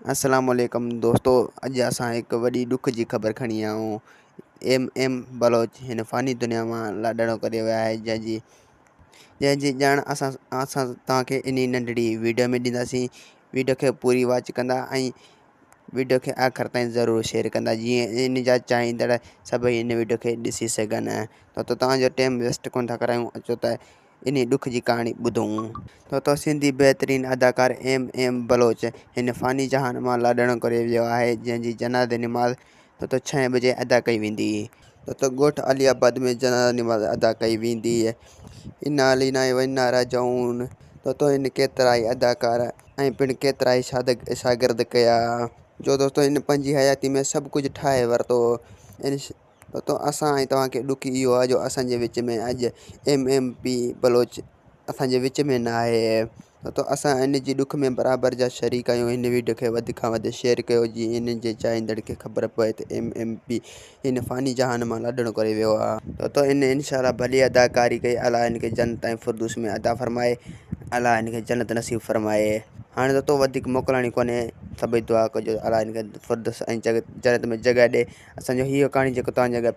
السلام عليڪم دوستو اڄ اسان هڪ وڏي ڏک جي خبر کڻي آيا آهيون ايم ايم بلوچ هن فاني دنيا مان لاڏاڻو ڪري ويا آهي جنهن جي جنهن جي ڄاڻ اسان اسان توهان کي انهي ننڍڙي ويڊيو ۾ ڏينداسين ويڊيو کي پوري واچ ڪندا ۽ ويڊيو کي آخر تائين ضرور شيئر ڪندا جيئن ان جا چاهيندڙ سڀئي ان ويڊيو کي ڏسي سگهن ته توهان جو ٽيم ويسٽ ڪونه ٿا ڪرايون اچو ته انهي ڏک جي ڪهاڻي ٻڌون. ته سنڌي بهترين اداڪار ايم ايم بلوچ هن فاني جهان مان لاڏاڻو ڪري ويو آهي جنهن جي جنازي نماز ڇهين بجي ادا ڪئي ويندي. ته ڳوٺ علي آباد ۾ جنازه نماز ادا ڪئي ويندي. انا لله و انا راجعون ته هن ڪيترائي اداڪار ۽ پڻ ڪيترائي شاگرد ڪيا. جو دوستو هن پنهنجي حياتي ۾ سڀ ڪجهه ٺاهي ورتو. ته اسان ۽ توهان کي ڏک اهو آهي جو اسان جي وچ ۾ اڄ ايم ايم پي بلوچ اسان جي وچ ۾ نه آهي ته اسان ان جي ڏک ۾ برابر جا شريڪ آهيون هن ويڊيو کي وڌ کان وڌ شيئر ڪيو جيئن انهن جي چاهيندڙ کي خبر پوي ته ايم ايم پي هن فاني جهان مان لاڏڻو ڪري ويو آهي ته ان انشاء الله ڀلي اداڪاري ڪئي الله ان کي جنت ۽ فردوس ۾ عطا فرمائي الله ان کي جنت نصيب فرمائي هاڻي ته تو وڌيڪ موڪلاڻي ڪونهي سڀئي دعا ڪجو الله ان کي فردوس ۽ جنت ۾ جڳهه ڏي اسان جو هيء ڪهاڻي جيڪو توهان جي اڳيان.